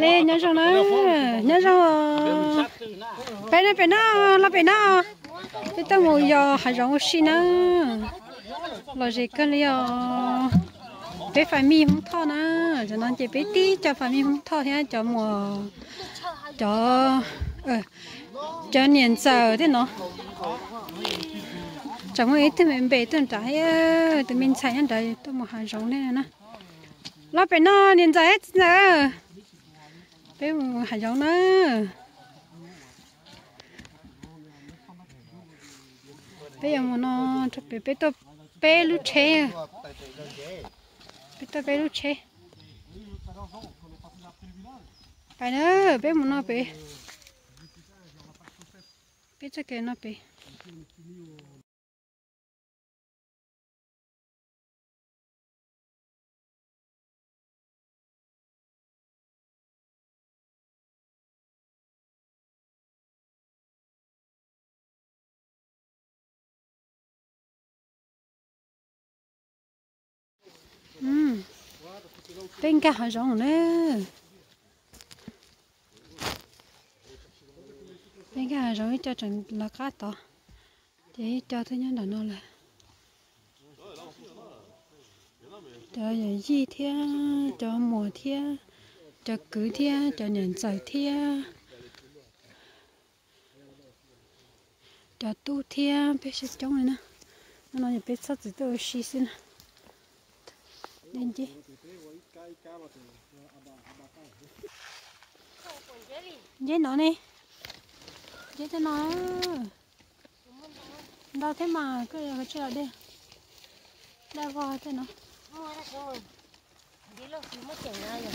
Li nyob zoo na, nyob zoo. Peb no pem no, los pem no. Peb tuaj mus yos hav zoov ua si na. Lom zem kawg li os. Peb fam mij Hmoob Thoj na, cov no ces peb tib co fam mij Hmoob Thoj thiab cov muam, cov, cov niam ntxawm thiab no. Tsam muaj ib tug me npe tuaj nrad, tus me ntxhais nyob nrad tuaj mus hav zoov thiab na. Los pem no niam ntxawm thiab txiv ntxawm, peb mus hav zoov na. Peb yuav mus no, rau pem peb tuaj peb lub tsheb, peb tuaj peb lub tsheb. Pais na, peb mus no pem, peb txoj kev no pem. Peb nkag hav zoov na. Peb nkag hav zoov, ib co tseem lawv qab tod, ces ib co twb nyob nram no lawm. Cov yawm yij thiab cov muam thiab cov kwv thiab cov niam ntxawm thiab cov tub thiab peb sib coob li na. Hnub no yog peb txhob txwm tuaj ua si xwb na. Nceb no ne, nceb tej no ntau thiab mas koj yuav tsis los de. Daj vog tej no.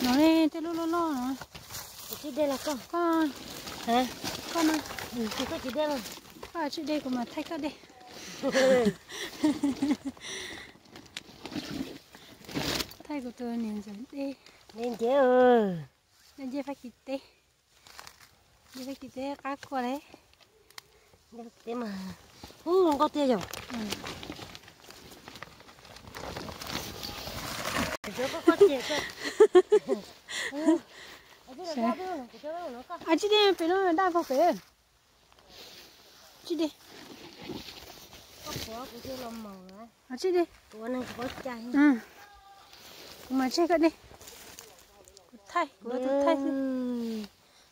No ne, tej lub loj loj no. Koj, koj no, koj tsis de, kuv mam thaij koj de. Thaij kuv tus niam ntxawm de. Nce, nce Fab Kis teb. Nce Fab Kis teb qab kua le. Teb mas, ub, nkauj tiag yom. Tsis de, pem no daj vog pem. Tsis de. Tsis de. Kuv mam tseg koj de. Kuv thaij, kuv tus thaij xwb.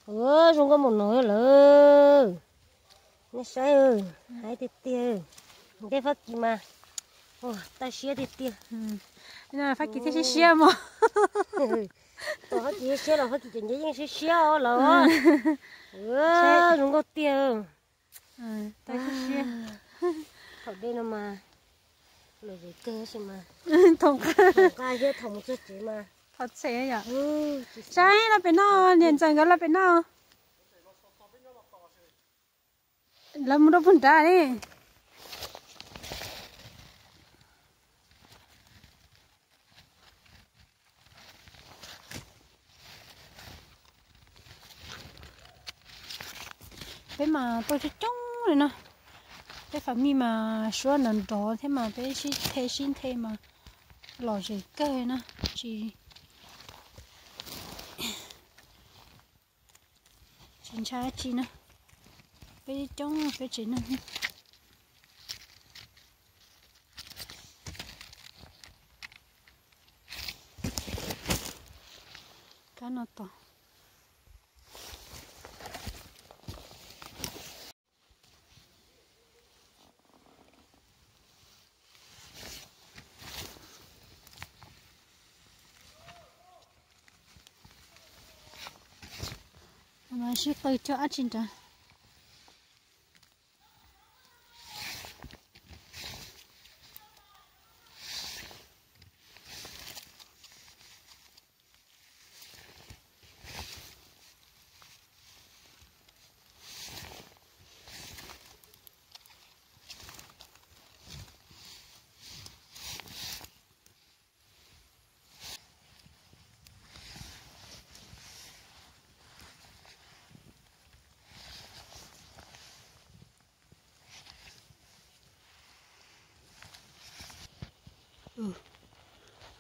Zoo nkauj npaum no lawm. Nej saib, hais tiag tiag, nceb Fab Kis mas, ua, tag siab tiag tiag. Fab Kis thiaj siab siab mog. Tus Fab Kis siab los Fab Kis cov nceb yeej siab siab lawm. Zoo nkauj tiag. Thaum dej no mas, lom zem kawg si mas. Thaum nqa thiab thaum mus txog tsev mas. Thaum txhem yom. Saib los pem no, niam ntxawm nkawd los pem no. Lawv mus rau puag nrad li. Peb mas tuaj coob coob li no. Peb fam mij mas suab nrov nrov thiab mas peb sib the sib nthe mas lom zem kawg na. Tsis, tsis ntshai dab tsi na. Peb coob peb tsev neeg. Kab no tos. Sib qw cog dab tsi nrad.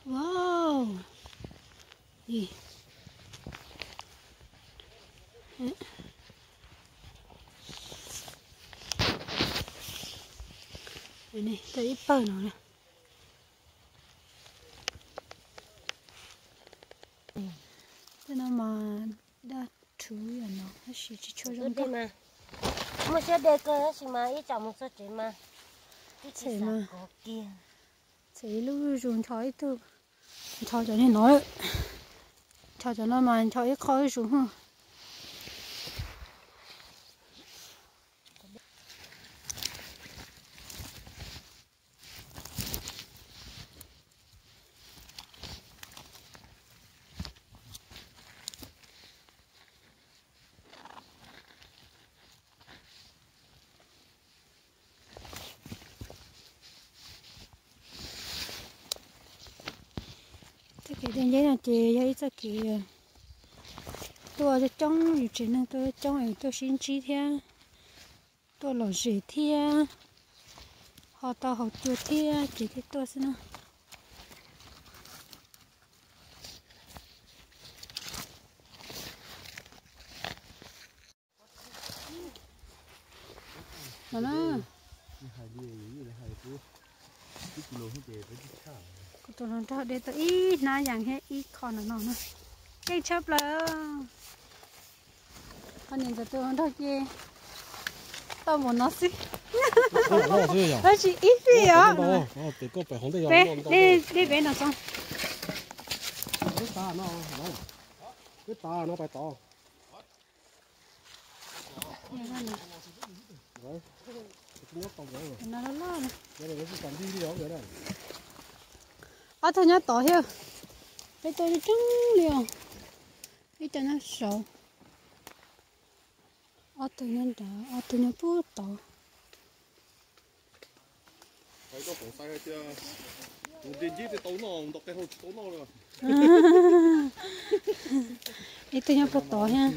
Wow. Tau ib pawg no. Tej no mas daj rhuv yam no tab sis tsis tshua zoo nkauj. Muaj siab de kawg tab sis mas ib tsam mus txog tsev mas ib tsam kov kiag. Txham ib lub zuj zus ncho ib tug, ncho cov niag no, ncho cov no mas ncho ib qho zuj zus. Txoj kev dej nceb no ces yog ib txoj kev tuaj coob coob, yus tsev neeg tuaj coob es tuaj sib ntsib thiab, tuaj lom zem thiab, ho tau haus cua thiab ces thiaj tuaj xwb na. No na, kuv tus hluas nraug de tau ib hnab yas thiab ib qho no no na, keej tshaj plaws. Ho niam ntxawm tus hluas nraug ces tau npaum no xwb, tab sis ib fij os. Peb, dej peb no txog. Ob tug nyob tod thiab, peb tuaj coob li os. Ib co nyob saud, ob tug nyob nrad, ob tug nyob puag tod. Ib tug nyob puag tod thiab.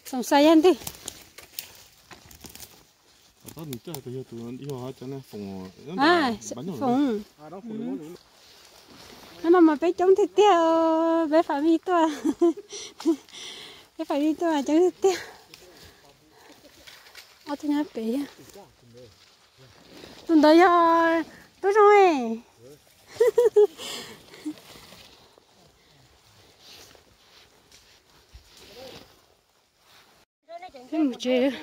Xoom Xais yog ntwg? Foom. Hnub no mas peb coob tiag tiag, peb fam mij tuaj, peb fam mij tuaj coob tiag tiag. Ob tug nyob pem thiab. Tus ntawd yog Tub Zoo. Peb mus tsev.